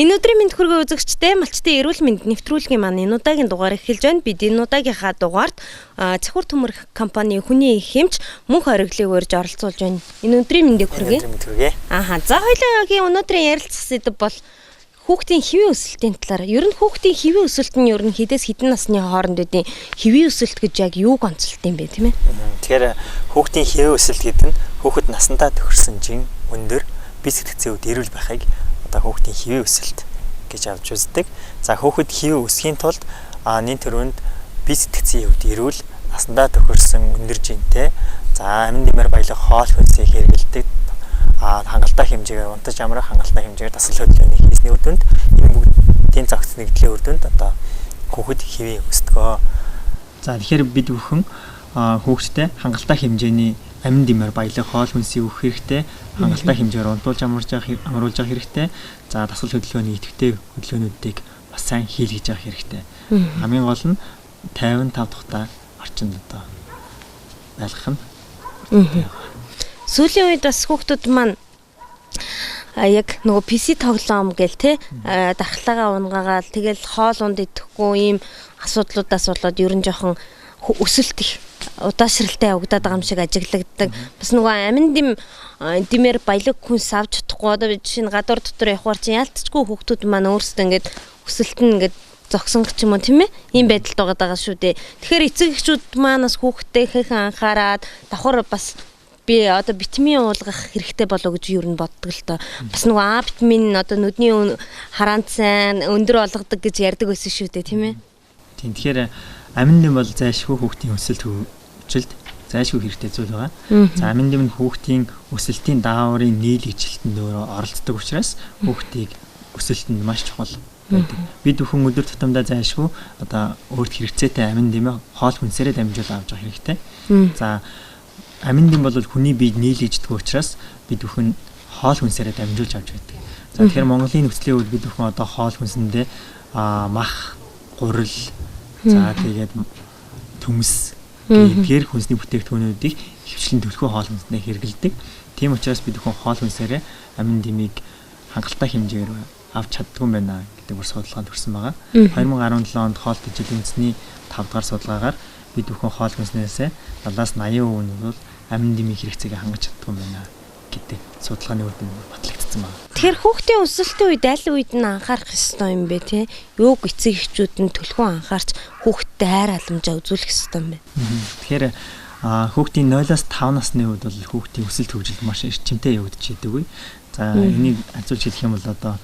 Энэ өдрийн мэнд хүргэе үзэгчдээ, малчдын эрүүл мэнд нэвтрүүлгийн маань энэ удаагийн дугаар эхэлж байна. Бид энэ удаагийнхаа дугаарт Цахиур төмөр компани хүний хэмч мөнх ориглыг урьж оролцуулж байна. Энэ өдрийн мэндийг хүргэе. Өдрийн мэнд хүргэе. За хоёулаагийн өнөөдрийн ярилцах сэдэв бол хүүхдийн хэвийн өсөлтийн талаар. Ер нь хүүхдийн хэвийн өсөлт нь ер нь хэдээс хэдэн насны хооронд үдийн хэвийн өсөлт гэж яг юуг онцолт юм бэ, тийм ээ? Тэгэхээр хүүхдийн хэвийн өсөлт гэдэг нь хүүхэд насандаа тохирсон жин өндөр бие сэтгцийн үед эрүүл байхыг одоо хүүхдийн хэвийн өсөлт гэж авч үздэг. За хүүхэд хэвийн өсөхийн тулд нэн төрөнд бие сэтгцийн үед эрүүл, насандаа тохирсон өндөр жинтэй, за амин дэмэр баялаг хоол хүнсийг хэрэглэдэг, хангалттай хэмжээгээр унтаж амрах, хангалттай хэмжээгээр дасгал хөдөлгөөний хийсний үр дүнд, энэ бүгдийн зохиц нэгдлийн үр дүнд одоо хүүхэд хэвийн өсдөг. За тэгэхээр бид бүхэн хүүхэдтэй хангалттай хэмжээний амин дэмэр баялаг хоол хүнсийг өгөх хэрэгтэй, хангалттай хэмжээгээр унтуулж амруулж явах хэрэгтэй. За дасгал хөдөлгөөний идэвхтэй хөдөлгөөнүүдийг бас сайн хийлгэж явах хэрэгтэй. Хамгийн гол нь 55 тухтай орчинд одоо байлгах нь. Сүүлийн үед бас хүүхдүүд маань яг нөгөө PC тоглоом гээл те дархлаагаа унгаагаал тэгэл хоол унд идэхгүй ийм асуудлуудаас болоод ер нь жоохон өсөлт их удаашралтай явагдаад байгаа юм шиг ажиглагддаг. Бас нөгөө амин дэмэр баялаг хүнс авч чадахгүй одоо жишээ нь гадуур дотор явхаар чинь яалтчгүй хүүхдүүд маань өөрсдөө ингээд өсөлт нь ингээд зогсон ч юм уу тийм ээ ийм байдалд байгаа шүү дээ. Тэгэхээр эцэг эхчүүд маань бас хүүхдтэй ихэнх анхаарад давхар бас би одоо витамин уулгах хэрэгтэй болоо гэж юу н боддог л доо. Бас нөгөө А витамин одоо нүдний хараанд сайн өндөр болгодог гэж ярьдаг байсан шүү дээ тийм ээ. Тийм, тэгэхээр амин дэм бол зайлшгүй хүүхдийн өсөлт хөгжилд зайлшгүй хэрэгтэй зүйл байгаа. За амин дэм нь хүүхдийн өсөлтийн дааврын нийлэгжилтэнд өөрөө оролцдог учраас хүүхдийг өсөлтөнд маш чухал байдаг. Бид бүхэн өдөр тутамдаа зайлшгүй одоо өөрт хэрэгцээтэй амин дэмээ хоол хүнсээрээ дамжуул авч явах хэрэгтэй. За амин дэм бол хүний биед нийлэгждэг учраас бид бүхэн хоол хүнсээрээ дамжуулж авч байдаг. За тэгэхээр Монголын нөхцөлийн үед бид бүхэн одоо хоол хүнсэндээ мах, гурил, за тэгээд төмс эдгээр хүнсний бүтээгдэхүүнүүдийг хөвчлэн төлхөө хоол хүнсэндээ хэрэглэдэг. Тийм учраас бид бүхэн хоол хүнсээрээ амин дэмийг хангалттай хэмжээгээр авч чаддгүй юм байна гэдэг бүр судалгаанд төрсэн байгаа. 2017 онд хоол тэжээлийн үндэсний 5 дугаар судалгаагаар бид бүхэн хоол хүнснээсээ 70-аас 80% нь бол амин дэмийн хэрэгцээг хангаж чаддгүй юм байна гэдэг судалгааны үр дүн батлагдсан байна. Тэгэхээр хүүхдийн өсөлтийн үед аль үед нь анхаарах ёстой юм бэ те? Юуг эцэг эхчүүд нь төлхөө анхаарч хүүхдтэй хайр халамжаа үзүүлэх ёстой юм бэ? Тэгэхээр хүүхдийн 0-аас 5 насны үед бол хүүхдийн өсөлт хөгжил маш эрчимтэй явагдаж идэг үе. За энийг анзуулж хэлэх юм бол одоо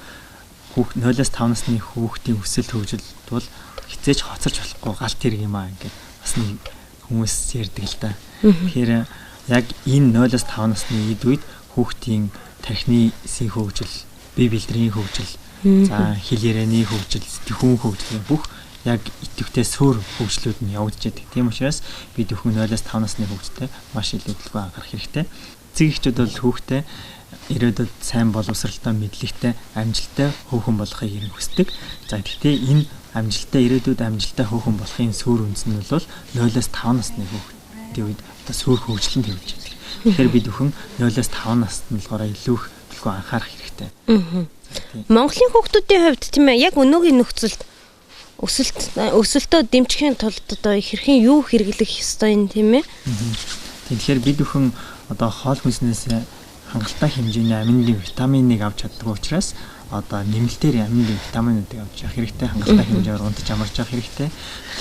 0-аас 5 насны хүүхдийн өсөлт хөгжил бол хизээж хоцорч болохгүй галт тэрэг юм аа ингээд бас нэг хүмүүс ярьдаг л та. Тэгэхээр яг энэ 0-аас 5 насны эд үед хүүхдийн тархины эсийн хөгжил, бие бэлдрийн хөгжил, за хэл ярианы хөгжил, сэтгэхүйн хөгжил бүх яг идэвхтэй суурь хөгжлүүд нь явагдаж байдаг. Тийм учраас бид бүхэн 0-аас 5 насны хүүхдтэй маш илүү төлөвлөгөө анхаарах хэрэгтэй. Эцэг эхчүүд бол хүүхдээ ирээдүйд сайн боловсралтай, мэдлэгтэй, амжилттай хөөхөн болохыг ерэн хүсдэг. За гэхдээ энэ амжилттай ирээдүйд амжилттай хөөхөн болохын суурь үндэс нь бол 0-аас 5 насны хүүхдийн үед одоо суурь хөгжил нь тавьж байдаг. Тэгэхээр бид бүхэн 0-аас 5 наснд нь болохоор илүү их төлхөө анхаарах хэрэгтэй. Монголын хүүхдүүдийн хувьд тийм ээ яг өнөөгийн нөхцөлд өсөлтөө дэмжихийн тулд одоо хэрхэн юу хэрэглэх ёстой юм тийм ээ? Тэгэхээр бид бүхэн одоо хоол хүнснээс хангалттай хэмжээний амин дэм витаминыг авч чаддаггүй учраас одоо нэмэлтээр амин дэм витаминуудыг авч явах хэрэгтэй, хангалттай хэмжээгээр унтаж амарч явах хэрэгтэй,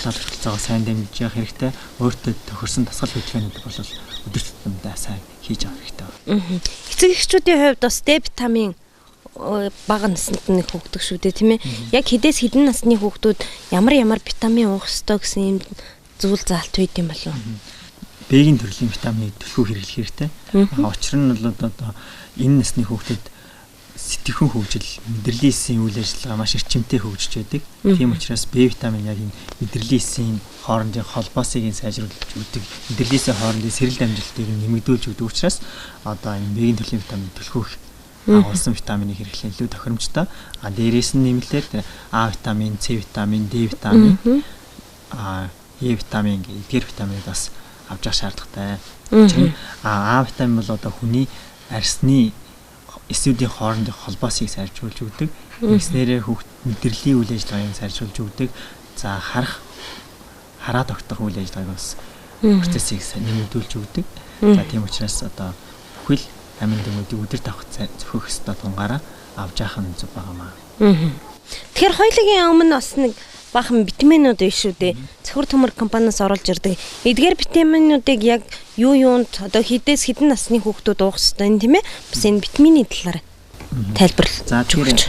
дасгал хөдөлгөөнөө сайн дэмжиж явах хэрэгтэй, өөртөө тохирсон дасгал хөдөлгөөнүүдийг бол өдөр тутамдаа сайн хийж явах хэрэгтэй. Эцэг эхчүүдийн хувьд бас Д витамин бага наснд нь хөгдөг шүү дээ тийм ээ. Яг хэдээс хэдэн насны хүүхдүүд ямар ямар витамин уух ёстой гэсэн юм зүйл заалт үйд юм болов уу? Б-ийн төрлийн витаминыг төлхөө хэрэглэх хэрэгтэй. Учир нь бол одоо энэ насны хүүхдэд сэтгэхүйн хөгжил, мэдрэлийн эсийн үйл ажиллагаа маш эрчимтэй хөгжиж байдаг. Тийм учраас Б витамин яг энэ мэдрэлийн эсийн хоорондын холбоосыг нь сайжруулж өгдөг. Мэдрэлийн эсийн хоорондын сэрэл дамжилтыг нэмэгдүүлж өгдөг учраас одоо энэ Б-ийн төрлийн витамин төлхөө агуулсан витаминыг хэрэглэх илүү тохиромжтой. А дээрээс нь нэмэлтээр А витамин, С витамин, Д витамин, Е витамин гэх эдгээр витаминыг бас авч явах шаардлагатай. А витамин бол одоо хүний арьсны эсүүдийн хоорондын холбоосыг сайжруулж өгдөг. Ингэснээрээ хүүхд мэдрэлийн үйл ажиллагааг сайжруулж өгдөг. За хараа тогтох үйл ажиллагааг бас процессыг нэмэгдүүлж өгдөг. За тийм учраас одоо бүхэл амин дэмүүдийг өдөрт авах зөхөх ёстой тунгаараа авч яах нь зүг байгаамаа. Тэгэхээр хоёулын өмнө бас нэг баахан витаминууд биш үү дээ. Цөхөр төмөр компаниас оруулж ирдэг. Эдгээр витаминуудыг яг юу юунд одоо хэдээс хэдэн насны хүүхдүүд уух ёстой юм тийм ээ? Бас энэ витамины талаар тайлбарлаж. За тэгэхээр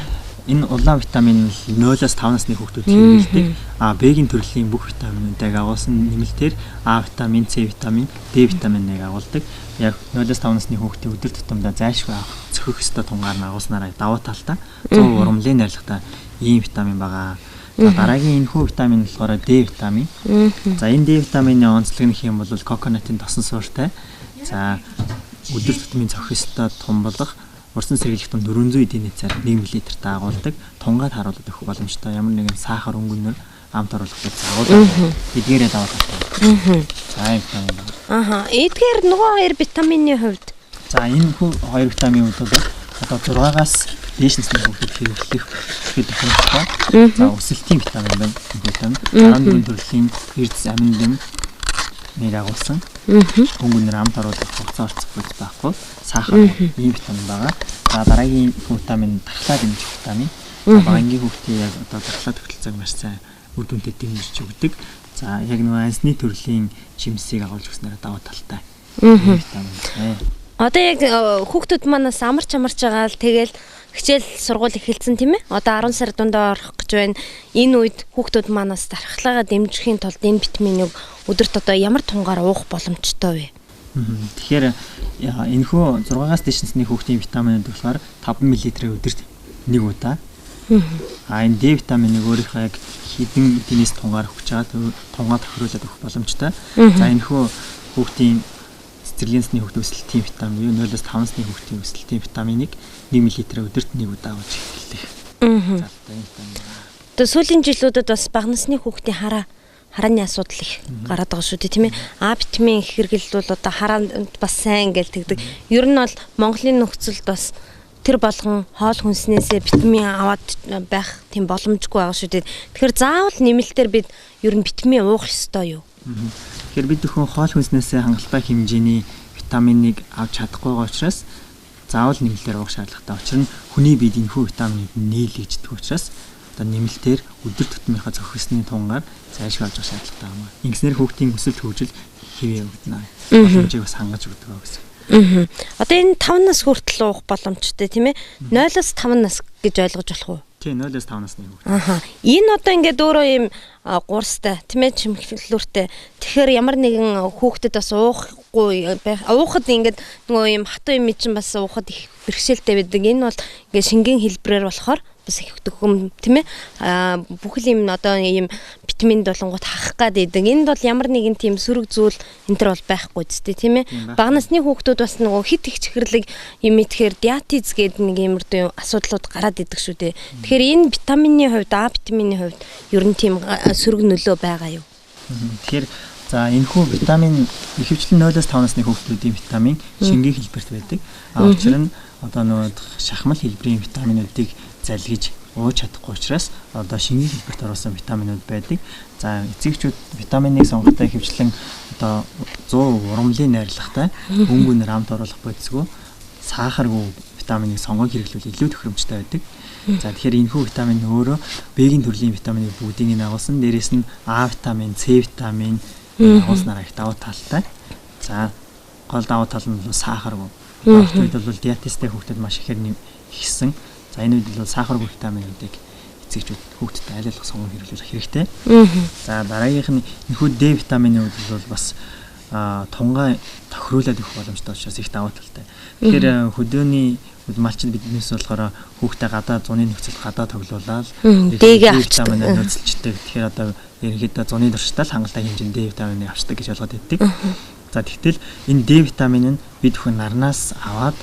энэ улаан витамин 0-оос 5 насны хүүхдүүд хэрэглэдэг. А Б-гийн төрлийн бүх витаминуудыг агуулсан нэмэлтээр А витамин, С витамин, Д витаминыг агуулдаг. Яг 0-оос 5 насны хүүхдийн өдөр тутамдаа зайлшгүй авах зөхөх ёстой тунгаар нь агуулснараа давуу талтай 100 ургамлын найрлагатай ийм витамин байгаа. За дараагийн энэ хүү витамин болохоор Д витамин. За энэ Д витамины онцлог нь гэх юм бол коконатын тосон сууртай. За өдөр тутмын зохих ёстой тумблах урсан сэргийлэх тун 400 эдийн цаар 1 мл агуулдаг. Тунгаад харуулдаг өгөх боломжтой. Ямар нэгэн сахар өнгөнөр амт оруулахдаа загуулдаг. Эдгээрээ давуу талтай. За энэ витамин байна. Аха. Эдгээр нөгөө хоёр витамины хувьд. За энэ хүү хоёр витамины хувьд бол одоо 6-аас дээш насны хүүхдэд хэрэглэх тохиромжтой. За өсөлтийн витамин байна. Витамин 14 төрлийн эрдэс амин дэм нэг агуулсан. Хөнгөнөр амт оруулах хугацаа орцох гэж байхгүй. Сахар ийм витамин байгаа. За дараагийн витамин дархлаа дэмжих витамин. За багангийн хүүхдийн яг одоо дархлаа тогтолцоог маш сайн үр дүнтэй дэмжиж өгдөг. За яг нөгөө ансны төрлийн жимсийг агуулж өгснээр давуу талтай. Витамин. Одоо яг хүүхдүүд манаас амарч байгаа л тэгэл хичээл сургууль эхэлсэн тийм ээ. Одоо 10 сар дундаа орох гэж байна. Энэ үед хүүхдүүд манаас дархлаагаа дэмжихийн тулд энэ витаминыг өдөрт одоо ямар тунгаар уух боломжтой вэ? Тэгэхээр энэхүү 6-аас дээш насны хүүхдийн витаминууд болохоор 5 мл өдөрт нэг удаа. А энэ Д витаминыг өөрийнхөө яг хэдэн эднээс тунгаар өгч байгаа тунгаа тохируулаад өгөх боломжтой. За энэхүү хүүхдийн цэцэрлэгийн насны хүүхдийн өсөлтийн витамин буюу 0-оос 5 насны хүүхдийн өсөлтийн витаминыг 1 мл өдөрт нэг удаа авч эхлэх. Залтай витамин. Одоо сүүлийн жилүүдэд бас бага насны хүүхдийн харааны асуудал их гараад байгаа шүү дээ тийм ээ. А витамин их хэрэглэл бол одоо хараанд бас сайн гэж тэгдэг. Ер нь бол Монголын нөхцөлд бас тэр болгон хоол хүнснээсээ витамин аваад байх тийм боломжгүй байгаа шүү дээ. Тэгэхээр заавал нэмэлтээр бид ер нь витамин уух ёстой юу? Тэгэхээр бид бүхэн хоол хүнснээсээ хангалттай хэмжээний витаминыг авч чадахгүй байгаа учраас заавал нэмэлтээр уух шаардлагатай. Учир нь хүний биед энэхүү витаминууд нийлэгддэг учраас одоо нэмэлтээр өдөр тутмынхаа зохисны тунгаар зайлшгүй авч явах шаардлагатай юм аа. Ингэснээр хүүхдийн өсөлт хөгжил хэвээ явагдана. Боломжийг бас хангаж өгдөг гэсэн. Одоо энэ 5 нас хүртэл уух боломжтой тийм ээ. 0-оос 5 нас гэж ойлгож болох уу? Тийм 0-оос 5 насны хүүхд. Аха. Энэ одоо ингээд өөрөө ийм гурстай тийм ээ чимхлүүртэй. Тэгэхээр ямар нэгэн хүүхдэд бас уухгүй байх. Уухад ингээд нөгөө ийм хатуу юм чинь бас уухад их бэрхшээлтэй байдаг. Энэ бол ингээд шингэн хэлбэрээр болохоор бас их төхөм тийм ээ. Бүхэл юм одоо ийм витамин болонгууд хахах гад идэг. Энд бол ямар нэгэн тийм сөрөг зүйл энэ төр бол байхгүй зү тийм ээ. Бага насны хүүхдүүд бас нөгөө хит их чихэрлэг юм идэхээр диатез гэдэг нэг иймэрдүү асуудлууд гараад идэг шүү дээ. Тэгэхээр энэ витамины хувьд, А витамины хувьд ер нь тийм сөрөг нөлөө байгаа юу? Тэгэхээр за энэхүү витамин ихэвчлэн 0-оос 5 насны хүүхдүүдийн витамин шингэн хэлбэрт байдаг. А учир нь одоо нөгөө шахмал хэлбэрийн витаминуудыг залгиж ууж чадахгүй учраас одоо шингэн хэлбэрт оруулсан витаминууд байдаг. За эцэгчүүд витаминыг сонгохдоо ихэвчлэн одоо 100 ургамлын найрлагатай өнгөнөр амт оруулах бодисгүй сахаргүй витаминыг сонгон хэрэглүүл илүү тохиромжтой байдаг. За тэгэхээр энэхүү витамин өөрөө Б-гийн төрлийн витаминыг бүгдийг нь агуулсан. Дээрээс нь А витамин, С витамин агуулснараа их давуу талтай. За гол давуу тал нь бол сахаргүй. Урт үед бол диатезтэй хүүхдэд маш ихээр ихсэн. За энэ үед бол сахаргүй витаминуудыг эцэгчүүд хүүхдэд аль болох сонгон хэрэглүүлэх хэрэгтэй. За дараагийнх нь энэхүү Д витамины үед бол бас тунгаа тохируулаад өгөх боломжтой учраас их давуу талтай. Тэгэхээр хөдөөний малчин биднээс болохоор хүүхдээ гадаа зуны нөхцөлд гадаа тоглуулаад Д-гээ авчдаг. Нөөцлөждөг. Тэгэхээр одоо ерөнхийдөө зуны туршдаа л хангалттай хэмжээнд Д витаминыг авчдаг гэж ойлгоод байдаг. За тэгтэл энэ Д витамин нь бид бүхэн нарнаас аваад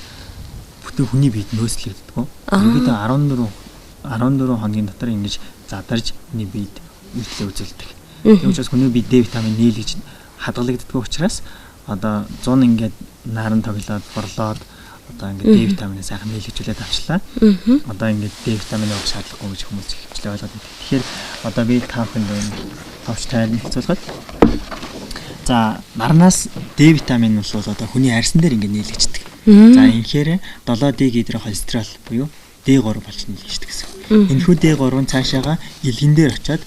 бүтэн хүний биед нөөцлөгддөг. Ерөнхийдөө 14 хоногийн дотор ингэж задарж хүний биед үйлдэл үзүүлдэг. Тийм учраас хүний биед Д витамин нийлэгж хадгалагддаг учраас одоо зун ингээд наран тоглоод борлоод Одоо ингээд D витаминыг сайхан нийлэгжүүлээд авчлаа. Одоо ингээд D витамин уух шаардлагагүй гэж хүмүүс хөвчлээ ойлгоод байдаг. Тэгэхээр одоо би та бүхэнд товч тайлбарлахад за нарнаас D витамин бол одоо хүний арьсан дээр ингээд нийлэгждэг. За инхээр 7D гидрохолестерол буюу D3 болж нийлэгждэг гэсэн. Энэхүү D3 нь цаашаага илгэн дээр очиод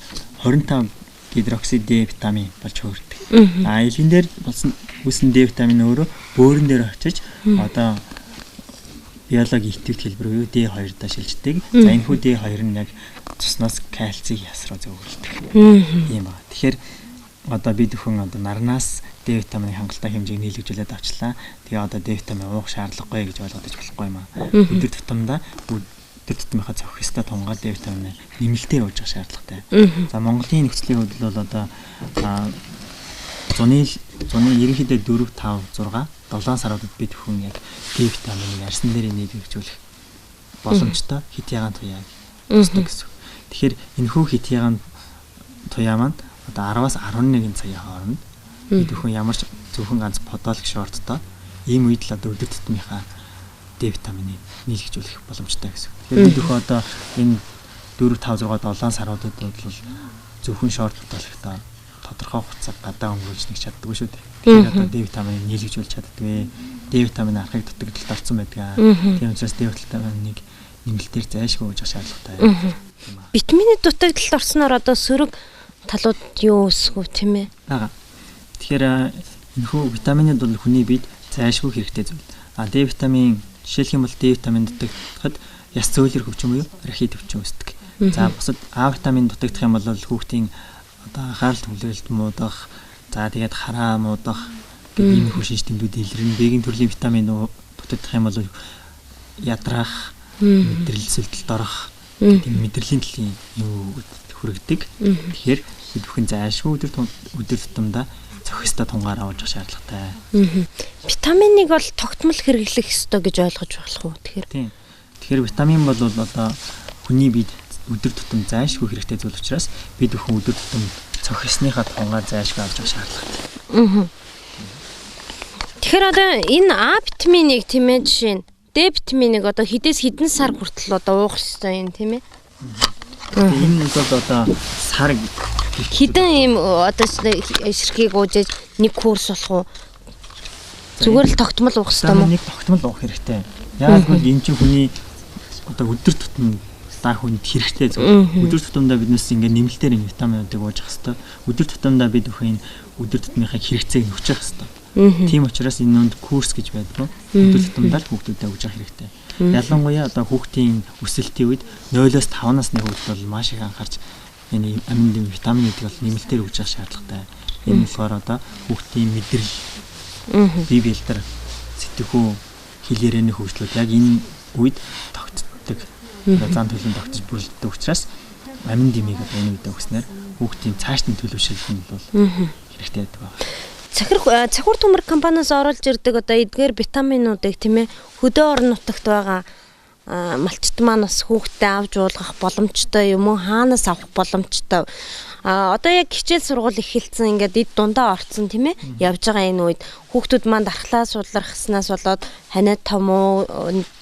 25 гидрокси D витамин болж хөөрдөг. За илгэн дээр болсон үүсэн D витамин өөрөө бөөрөн дээр очиж одоо биологи идэвхтэй хэлбэр буюу D2-даа шилждэг. За энэхүү D2 нь яг цусноос кальцийг яс руу зөөвөрлөдөг. Ийм байна. Тэгэхээр одоо бид бүхэн одоо нарнаас D витамины хангалттай хэмжээг нийлэгжүүлээд авчлаа. Тэгээ одоо D витамин уух шаардлагагүй гэж ойлгож болохгүй юм аа. Өдөр тутамдаа өдөр тутмынхаа зохих ёстой тунгаал D витаминыг нэмэлтээр ууж явах шаардлагатай. За Монголын нөхцөлийн хувьд бол одоо зуны ерөнхийдөө 4 5 6 7 саруудад бид бүхэн яг D витаминыг арьсан дээр нийлэгжүүлэх боломжтой хит ягаан туяаг тусдаг гэсэн. Тэгэхээр энэхүү хит ягаан туяа маань одоо 10-аас 11 цагийн хооронд бид бүхэн ямар ч зөвхөн ганц подолог шорттой ийм үед л одоо өдөр тутмынхаа D витаминыг нийлэгжүүлэх боломжтой гэсэн. Тэгэхээр бид бүхэн одоо энэ 4 5 6 7 саруудад бол зөвхөн шорт подологтой тодорхой хугацааг гадаа өнгөрүүлж нэг чаддаггүй шүү дээ. Тэгэхээр одоо D витаминыг нийлэгжүүлж чаддгүй. D витамин архыг дутагдалд орсон байдаг. Тийм учраас D витаминыг нэмэлтээр зайлшгүй ууж шаардлагатай. Витамины дутагдалд орсноор одоо сөрөг талууд юу өсгөө тийм ээ? Аа. Тэгэхээр энэхүү витаминууд бол хүний биед зайлшгүй хэрэгтэй зүйл. А D витамин жишээлх юм бол D витамин дутагдахад яс зөөлөр хөвчин буюу рахит хөвчин өсдөг. За бусад А витамин дутагдах юм бол хүүхдийн одоо анхаарал төвлөрөлт муудах, за тэгээд хараа муудах гэдэг ийм шинж тэмдгүүд илэрнэ. Б-ийн төрлийн витамин дутагдах юм бол ядраах, мэдрэл сэлдэлд орох гэдэг мэдрэлийн төрлийн юм хүргэдэг. Тэгэхээр бид бүхэн зайлшгүй өдөр тутамдаа зохих ёстой тунгаар авах шаардлагатай. Витаминыг бол тогтмол хэрэглэх ёстой гэж ойлгож болох уу? Тэгэхээр. Тийм. Тэгэхээр витамин бол одоо хүний биед өдөр тутам зайлшгүй хэрэгтэй зүйл учраас бид бүхэн өдөр тутам цохисныхаа тунгаар зайлшгүй авч явах шаардлагатай. Тэгэхээр одоо энэ А витаминыг тийм ээ жишээ нь Д витаминыг одоо хэдээс хэдэн сар хүртэл одоо уух ёстой юм тийм ээ? Энэ бол одоо сар хэдэн ийм одоо ширхгийг ууж нэг курс болох уу? Зүгээр л тогтмол уух ёстой юм уу? Нэг тогтмол уух хэрэгтэй. Яагаад гэвэл энэ чинь хүний одоо өдөр тутам та хүнд хэрэгтэй зүйл. Өдөр тутамдаа биднээс ингээд нэмэлтээр энэ витаминуудыг ууж явах хэрэгтэй. Өдөр тутамдаа бид бүхэн өдөр тутмынхаа хэрэгцээг нөхчих хэрэгтэй. Тийм учраас энэ нүнд курс гэж байдаг. Өдөр тутамдаа л хүүхдүүдэд өгж явах хэрэгтэй. Ялангуяа одоо хүүхдийн өсөлтийн үед 0-оос 5 насны хүүхдэд бол маш их анхаарч энэ амин дэм витаминуудыг бол нэмэлтээр өгж явах шаардлагатай. Энэ болохоор одоо хүүхдийн мэдрэл, бие бэлтэр, сэтгхүү, хэл ярианы хөгжлүүд яг энэ үед тогтдог. Зан төлөв тогтож бүрэлддэг учраас амин дэмийг одоо энэ үедээ өгснээр хүүхдийн цаашдын төлөвшөл нь бол хэрэгтэй байдаг байна. Цахир төмөр компаниас оруулж ирдэг одоо эдгээр витаминуудыг тийм ээ хөдөө орон нутагт байгаа малчт маань бас хүүхдээ авч уулгах боломжтой юм уу? Хаанаас авах боломжтой? Одоо яг хичээл сургууль эхэлсэн ингээд эд дундаа орцсон тийм ээ явж байгаа энэ үед хүүхдүүд маань дархлаа сулрахснаас болоод ханиад том уу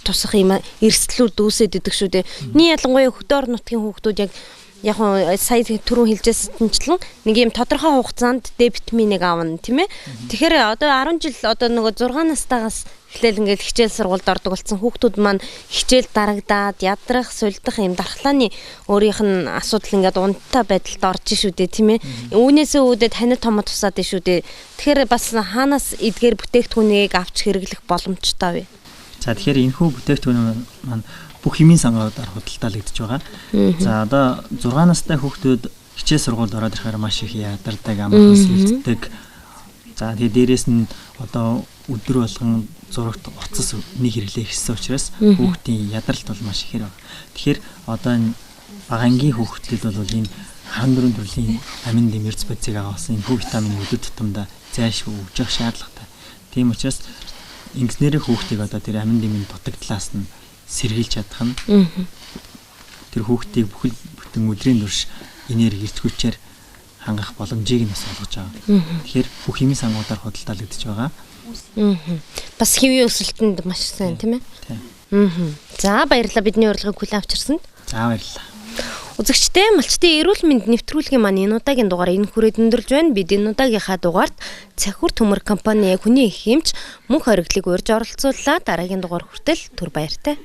тусах юм эрсдлүүд үүсээд идэг шүү дээ.Ний ялангуяа хөдөө орон нутгийн хүүхдүүд яг сая түрүүн хэлжсэнчлэн нэг юм тодорхой хугацаанд Д витаминыг авна тийм ээ. Тэгэхээр одоо 10 жил одоо нөгөө 6 настайгаас эхлээл ингээд хичээл сургуульд ордог болсон хүүхдүүд маань хичээл дарагдаад ядрах, сулдах юм дархлааны өөрийнх нь асуудал ингээд унтаа байдалд орж шүү дээ тийм ээ. Үүнээсээ үүдээд ханиад томоо тусаад шүү дээ. Тэгэхээр бас хаанаас эдгээр бүтээгдэхүүнийг авч хэрэглэх боломжтой вэ? За тэгэхээр энэхүү бүтээгдэхүүн маань бүх химийн сангуудаар худалдаалагдж байгаа. За одоо 6 настай хүүхдүүд хичээл сургуульд ороод ирэхээр маш их ядардаг, амархан сэлддэг. За тэгээ дээрэс нь одоо өдөр болгон зурагт уцас нэг хэрэглээ хийсэн учраас хүүхдийн ядралт бол маш ихээр байна. Тэгэхээр одоо энэ бага ангийн хүүхдүүд бол энэ 14 төрлийн амин дэм эрдэс бодисыг агуулсан энэ хүү витаминыг өдөр тутамдаа зайлшгүй өгж явах шаардлагатай. Тийм учраас ингэснээрээ хүүхдийг одоо тэр амин дэмийн дутагдлаас нь сэргийлж чадах нь тэр хүүхдийг бүхэл бүтэн өдрийн турш энерги эрч хүчээр хангах боломжийг нь бас олгож байгаа. Тэгэхээр бүх химийн сангуудаар худалдаалагдж байгаа. Бас хэвийн өсөлтөнд маш сайн тийм ээ. Тийм. За баярлалаа бидний урилгыг хүлээн авчирсанд. За баярлалаа. Үзэгчдээ малчдын эрүүл мэнд нэвтрүүлгийн маань энэ удаагийн дугаар энэ хүрээд өндөрлж байна. Бид энэ удаагийнхаа дугаарт Цахиур төмөр компани хүний их эмч мөнх хориглыг урьж оролцууллаа. Дараагийн дугаар хүртэл түр баяртай.